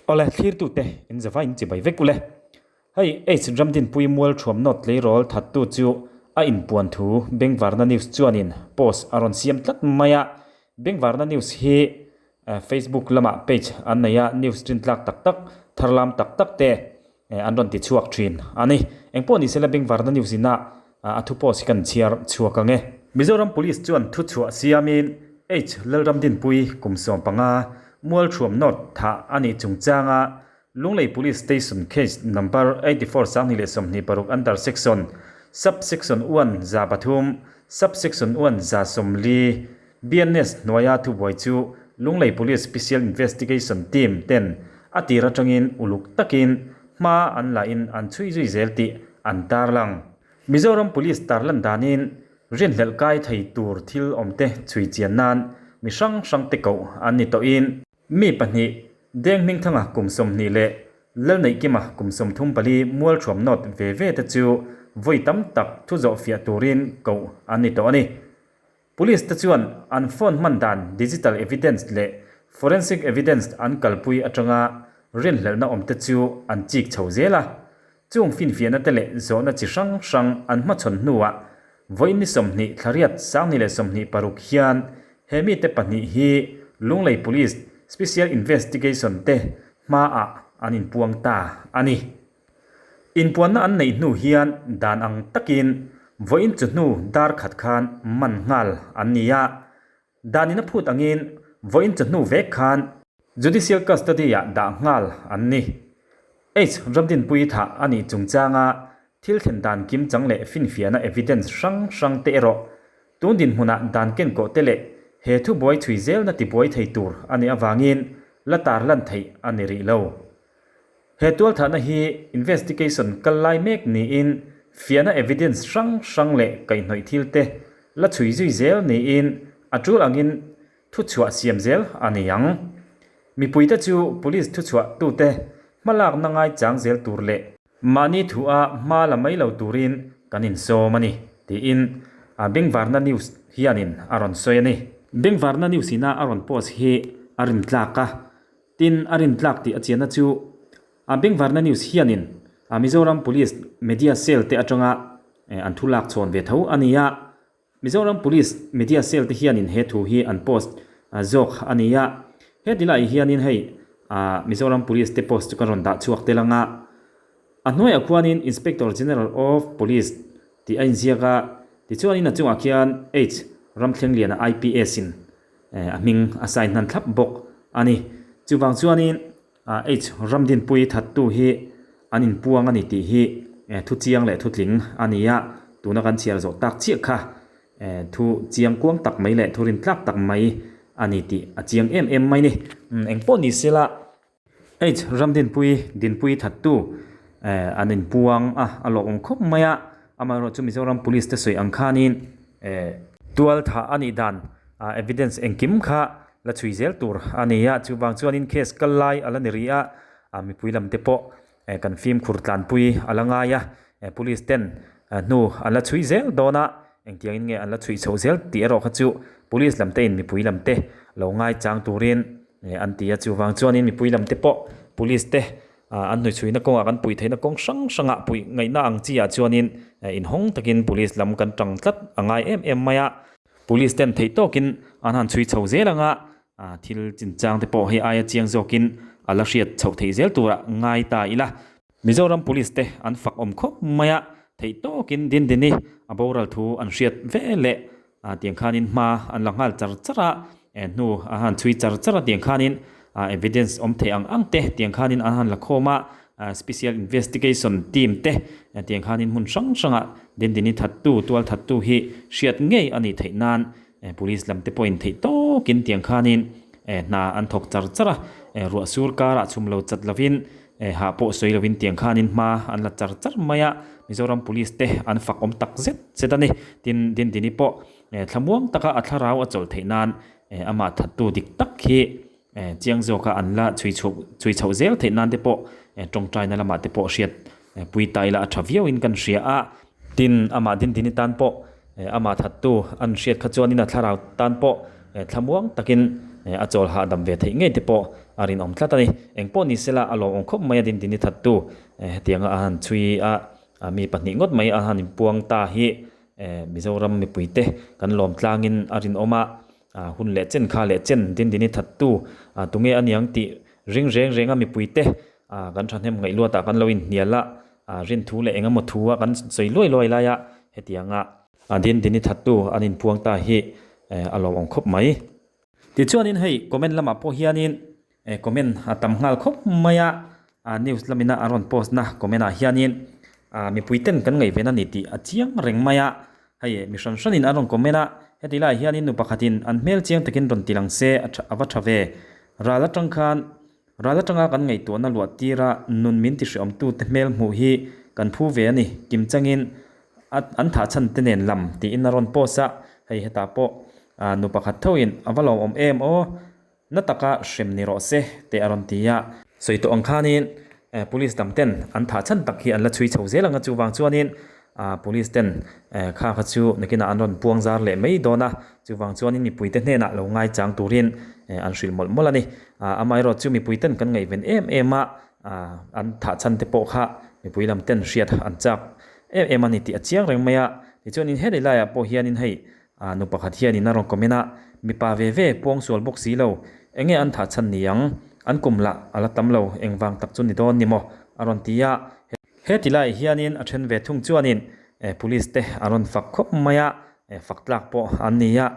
Awle, thlirtute in zava in chibai vek ule. Hei H Ramdinpui Mualthuam North tleirawl thattu chu a inpuan thu Bengvarna News chuanin post a rawn siam tlat mai a. Bengvarna News hi Facebook lamah page an nei a, news rintlak tak tak, tharlam tak tak te an rawn ti chhuak thin a ni. Engpawh ni sela Bengvarna News ina a thu post hi kan chhiar chhuak ang e. Mizoram Police chuan thuchhuah siamin H Lalramdinpui kum 15 Mualthuam North thah a nih chungchanga Lunglei Police Station Case Number 84 2026 Under Section, Sub Section 1 3, Sub Section 1 40, BNS hnuaia thubuai chu Lunglei Police Special Investigation Team ten a tir atangin uluk takin hma an la in an chhui zui zel tih an tarlang. Mizoram Police tarlan danin rinhlelh kai thei tur thil awmte chhui chian nan mi hrang hrang te koh an ni tawhin, Mi pahnih, Deng Hmingthanga kum 20 leh Lalneihkima kum 34 Mualthuam North ve ve te chu vawi tam tak thu zawh fiah turin koh an ni tawh a ni. Police te chuan an phone hman dan digital evidence leh forensic evidence an kalpui atanga rinhlelhna awm te chu an chik chho zel a. Chung finfiahna te leh zawhna chi hrang hrang an hmachhawn hnuah vawi ni 20 thlariat 2026 hian he mite pahnih hi Lunglei Police Special Investigation te hmaah an inpuang ta a ni. Inpuanna an neih hnu hian dan ang takin vawiin chu hnu dar khat khan man nghal an ni a. Danin a phut angin vawiin chu hnu vek khan Judicial Custody-ah dah nghal an ni. H Ramdinpui thah a nih chungchanga thil thlen dan kimchang leh finfiahna evidence hrang hrang te erawh tun dinhmunah dan kenkawh te leh he thubuai chhui zelna tibuai thei tur a nih avangin la tarlan theih a ni rih lo. He tualthahna hi investigation kal lai mek niin fiahna evidence hrang hrang leh kaihhnawih thil te la chhui zui zel niin a tul angin thuchhuah siam zel a ni ang. Mipuite chu police thuchhuah tute hmalakna ngaichang zel tur leh mahni thu a hma la mai lo turin kan insawm a ni, tiin Bengvarna News hianin a rawn sawi a ni. Bengvarna News ina a rawn post hi a rintlak a, Tin, a rintlak tih a chianna chu a Bengvarna News hianin Mizoram Police Media Cell te atanga an thu lak chhawn ve tho a ni a. Mizoram Police Media Cell te hianin he thu hi an post zawk a ni a. He tilaiah hianin hei Mizoram Police te post chu ka rawn dah chhuak tel ang a. A hnuaiah khuanin Inspector General of Police tih a inziak a, tichuanin a chungah khian H Ramthlengliana IPS in a hming a sign hnan thlap bawk a ni. Chuvang chuanin H Ramdinpui thattu hi an inpuang a ni tih hi thu chiang leh thu tling a ni a, tuna kan chhiar zawh tak chiah kha thu chiang kuang tak mai leh thu rintlak tak mai a ni tih a chiang em em mai ni. Engpawh ni sela. H Ramdinpui Dinpui thattu an inpuang a, a lawmawm khawp mai a, amaherawh chu Mizoram Police te sawi ang khanin tual thah a nih dan evidence engkim kha la chhui zel tur a ni a, chuvang chuanin case kal lai a la ni rih a, mipui lam te pawh kan fimkhur tlanpui a la ngai a, Police ten hnu an la chhui zel dawn a, engtiangin nge an la chhui chhoh zel tih erawh kha chu Police lam te in mipui lam te lo ngaichang turin an ti a, chuvang chuanin mipui lam te pawh Police te an hnuichhuina kawngah kan puih theihna kawng hrang hrangah puih ngaihna ang chi ah chuanin inhawng takin Police lam kan tang tlat a ngai em em mai a, Police ten theih tawkin an han chhui chho zel ang a, thil chinchang te pawh hei aia chiang zawkin a la hriat chhoh theih zel turah ngai ta ila. Mizoram Police te an fak awm khawp mai a, theih tawkin Dindini a boral thu an hriat ve leh tiang khanin hma an la nghal char char a, hnu an han chhui char char a tiang khanin evidence awm theih ang ang te tiang khanin an han la khawm a, Special Investigation Team te tiang khanin hmun hrang hrangah Dindini thattu, tual thattu hi hriat ngei a nih theih nan Police lam te pawhin theih tawkin tiang khanin hna an thawk char char a, ruah sur karah chhum lo chat lovin hah pawh sawi lovin tiang khanin hma an la char char mai a, Mizoram Police te an fak awm tak zet zet a ni. Tin, Dindini pawh thlamuang taka a thlarau a chawlh theih nan amah thattu dik tak hi chiang zawka an la chhui chhoh chhui chhoh zel theih nan te pawh tawngtaina lamah te pawh hriat pui ta ila a tha viauin kan hria a. Tin, amah Dindini tan pawh amah thattu an hriat kha chuanin a thlarau tan pawh thlamuang takin a chawl hahdam ve theih ngei te pawh a rinawm tlat a ni. Engpawh ni sela a lawmawm khawp mai a Dindini thattu hetianga a han chhui a, mi pahnih ngawt mai a han inpuang ta hi Mizoram mipuite kan lawm tlangin a rinawm a, hun leh chen kha leh chen Dindini thattu tunge a niang tih ring reng renga mipuite kan thahnem ngaihluatah kan lo inhnial a, rinthu leh engemaw thu a kan sawi luai luai lai a hetianga Dindini thattu an inpuang ta hi a lawmawm khawp mai. Tichuanin hei comment lamah pawh hianin comment a tam nghal khawp mai a, news lamina a rawn post na comment ah hianin mipui ten kan ngaihven a ni tih a chiang reng mai a, hei mi hran hranin an rawn comment a, heti laiah hianin nu pakhatin an hmel chiang takin rawn ti lang se a va tha ve. Ral atang khan ral atanga kan ngaihtuahna luah tira nun min ti hreawmtute hmel hmuh hi kan phu ve a ni, kim changin A an thah chhan te nen lam tiin a rawn post a, hei hetah pawh nu pakhat thoin a va lawmawm em aw, na taka hrem ni rawh se teh a rawn ti a. Sawi tawh ang khanin police dam ten an thah chhan tak hi an la chhui chho zel ang a, chuvang chuanin police ten kha kha chu nakinah an rawn puang zar leh mai dawn a, chuvang chuanin mipuite hnenah lo ngaichang turin an hrilh mawlh mawlh a ni. Amaherawhchu chu mipui ten kan ngaihven em em a, an thah chhan te pawh kha mipui lam ten hriat an chak em em a ni tih a chiang reng mai a. Tichuanin heti laiah pawh hianin hei nu pakhat hianin a rawn comment a, mipa ve ve pawng sual bawk si lo, eng nge an thah chhan ni ang, an kum lah a la tam lo, engvang tak chu ni dawn ni maw a rawn ti a. Heti laiah hianin a then ve thung chuanin police te a rawn fak khawp mai a, fak tlak pawh an ni a.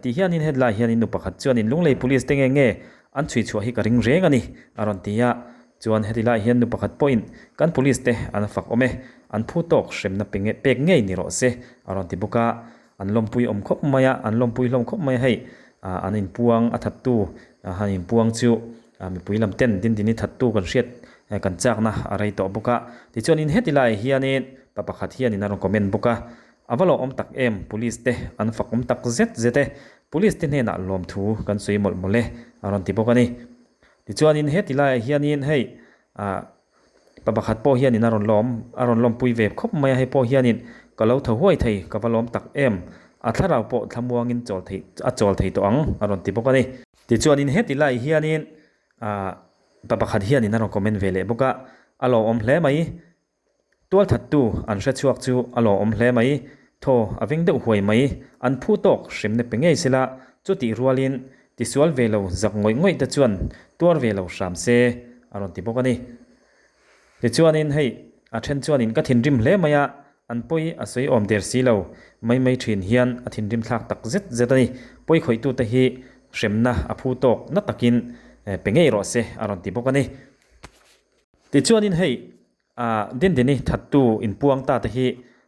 Tih hianin hetlai hianin nu pakhat chuanin Lunglei Police te nge nge an chhui chhuah hi ka ring reng a ni a rawn ti a, chuan heti lai hian nu pakhat pawhin kan Police te an fak awm e, an phu tawk hremna pe nge pek ngei ni rawh se a rawn ti bawk a, an lawmpui awm khawp mai a, an lawmpui hlawm khawp mai a hei an inpuang a thattu han inpuang chu mipui lam ten Dindini thattu kan hriat kan chakna a rei tawh bawk a, tichuanin heti lai hianin pa pakhat hianin a rawn comment bawk a. A va lawmawm tak em, Police te an fakawm tak zet zet e, Police te hnenah lawmthu kan sawi mawlh mawlh e, a rawn ti bawk a ni. Tichuanin he ti laiah hianin hei ah pa pakhat pawh hianin a rawn lawm a rawn lawmpui ve khawp mai a, hei pawh hianin ka lo tho huai thei, ka va lawm tak em, a thlarau pawh thlamuangin chawl thei a chawl thei tawh ang, a rawn ti bawk a ni. Tichuanin he ti laiah hianin ah pa pakhat hianin a rawn comment ve leh bawk a, a lawmawm hle mai, Tualthattu an hre chhuak chu a lawmawm hle mai, thaw a veng deuh huai mai, an phu tawk hremna pe ngei sela, chutih rualin tisual ve lo zak ngawih ngawih te chuan tuar ve lo hram se a rawn ti bawk a ni. Tichuanin hei a then chuanin ka thinrim hle mai a, an pawi a sawi awm der si lo mai mai thin hian a thinrim thlak tak zet zet a ni, pawi khawihtute hi hremna a phu tawk na takin pe ngei rawh se a rawn ti bawk a ni. Tichuanin hei Dindini thattu inpuang ta te hi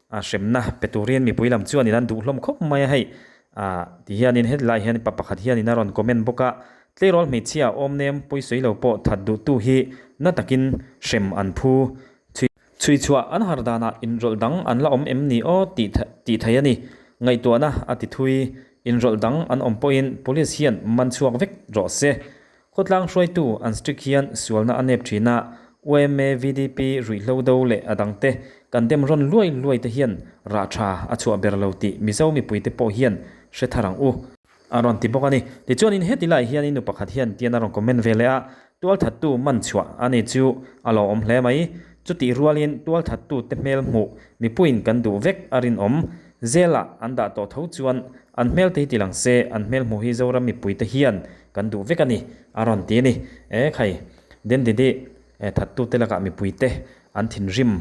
hremna pe turin mipui lam chuanin an duh hlawm khawp mai a hei ti hianin hetlai hian pa pakhat hianin a rawn comment bawk a, tleirawl hmeichhia awm nem pawisawi lo pawh that duhtu hi na takin hrem an phu chhui chhui chhuah an har danah inrawlh dang an la awm em ni aw tih tih thei a ni ngaihtuahna a ti thui inrawlh dang an awm pawhin police hian man chhuak vek rawh se. Khawtlang hruaitu an strict hian sualna a nep thin a, yma, VDP, ruihhlo do leh a dangte kan dem rawn luai luai te hian rah tha a chhuah ber lo tih Mizo mipuite pawh hian hre thar ang u. A rawn ti bawk a ni. Tichuanin heti lai hianin nu pakhat hian tian a rawn comment ve leh a, tualthattu man chhuah a ni chu a lo awm hle mai. Chutih rualin tualthattu te hmel hmuh mipuiin kan duh vek a rinawm. Zelah an dah tawh tho chuan an hmel te hi ti lang se, an hmel hmuh hi Zoram mipuite hian kan duh vek a ni, a rawn ti a ni. E khai, Dendidi thattute lakah mipuite an thinrim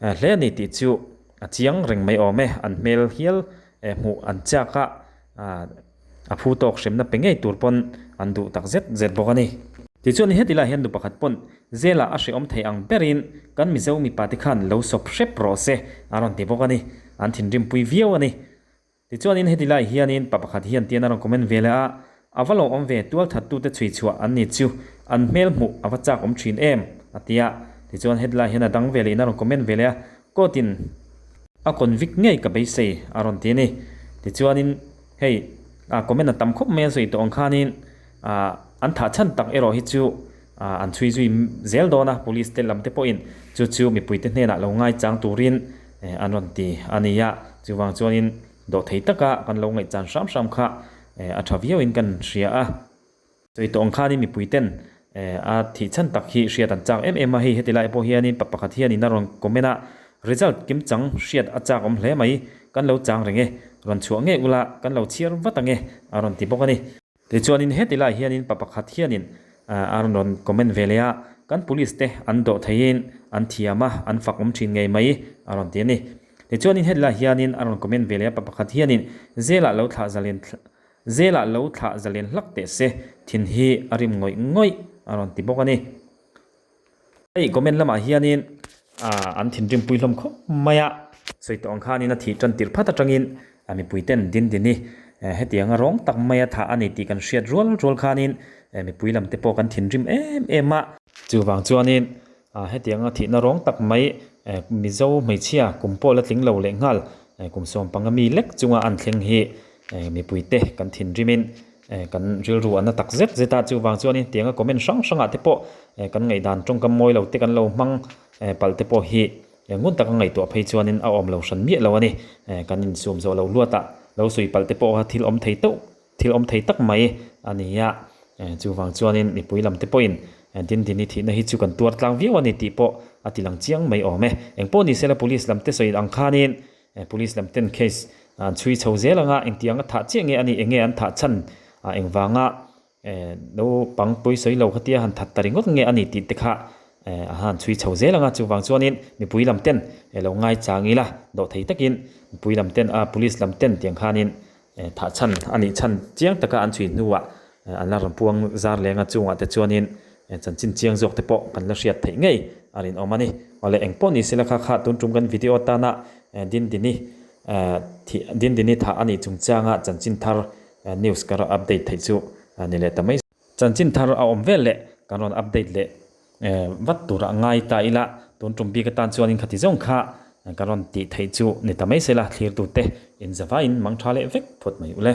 hle a ni tih chu a chiang reng mai awm e, an hmel hial hmuh an chak a, a phu tawk hremna pe ngei tur pawn an duh tak zet zet bawk a ni. Tichuan heti lai hian nu pakhat pawn Zela a hrehawm thei ang berin kan Mizo mipa te khan lo sawp hrep rawh se a rawn ti bawk a ni, an thinrimpui viau a ni. Tichuanin heti lai hianin pa pakhat hian tian a rawn comment ve leh a, A va lawmawm ve, tualthattute chhui chhuah an ni chu an hmel hmuh a va chak awm thin em? a ti a. Tichuan heti lai hian a dang ve lehin a rawn comment ve leh a, Court-in a convict ngei ka beisei a rawn ti a ni. Tichuanin hei a comment a tam khawp mai a sawi tawh ang khanin an thah chhan tak erawh hi chu an chhui zui zel dawn a, police te lam te pawhin chu chu mipuite hnenah lo ngaichang turin an rawn ti a ni a, chuvang chuanin dawhthei taka kan lo ngaihchan hram hram kha a tha viauin kan hria a. Sawi tawh ang khanin mipuiten. A thih chhan tak hi hriat an chak em em a, hei heti lai pawh hianin pa pakhat hianin a rawn comment a, result kimchang hriat a chak awm hle mai, kan lo chang reng e, rawn chhuah ngei ula kan lo chhiar vat ang e a rawn ti bawk a ni. Tichuanin heti lai hianin pa pakhat hianin a rawn comment ve leh a, kan police te an dawh theihin an thiam a, an fak awm thin ngei mai a rawn ti a ni. Tichuanin heti lai hianin a rawn comment ve leh a, pa pakhat hianin zelah lo thlah zalen Zelah lo thlah zalen hlak teh se, thin hi a rim ngawih ngawih a rawn ti bawk a ni. Hei comment lamah hianin an thinrim pui hlawm khawp mai a, sawi tawh ang khanin a thih tan tirh phat atangin mipui ten din din i hetianga rawng tak maia thah a ni tih kan hriat rual rual khanin mipui lam te pawh kan thinrim em em a. Chuvang chuanin hetianga thihna rawng tak mai Mizo hmeichhia kum pawh la tling lo leh nghal kum 15 mi lek chunga an thleng hi Mipuite kan thinrimin kan rilru a na tak zet zet a, chuvang chuanin tianga comment hrang hrangah te pawh kan ngaihdan tawngkam mawi lo te kan lo hmang palh te pawh hi ngun taka ngaihtuah phei chuanin a awm lo hran miah lo a ni. Kan insum zawh lo luatah lo sawi palh te pawh kha thil awm thei teuh thil awm thei tak mai a ni a, chuvang chuanin mipui lam te pawhin Dindini thihna hi chu kan tuar tlang viau a ni tih pawh a ti lang chiang mai awm e. Engpawh ni sela police lam te sawi ang khanin Police lam ten case an chhui chho zel anga engtiang a thah chiah nge a nih enge an thah chhan ah engvanga naupang pawisawi lo khatia han that ta ringawt nge a ni tih te kha a han chhui chho zel anga chuvang chuanin mipui lam ten lo ngaichang ila dawhthei takin mipui lam ten a police lam ten tiang khanin Thah chhan a nih chhan chiang taka an chhui hnuah an la rawn puang zar lenga chungah te chuanin chanchin chiang zawk te pawh kan la hriat theih ngei a rinawm a ni. Awle eng pawh ni sela kha kha tun tum kan video atana Dindini thih Dindini thah a nih chungchanga chanchin thar news ka rawn update theih chu ni leh ta mai. Chanchin thar a awm vel leh kan rawn update leh vat tur a ngai ta ila, tun tum bik atan chuanin khati zawng kha kan rawn tih theih chu ni ta mai sela, thlirtute inzavain mang tha leh vek phawt mai ule.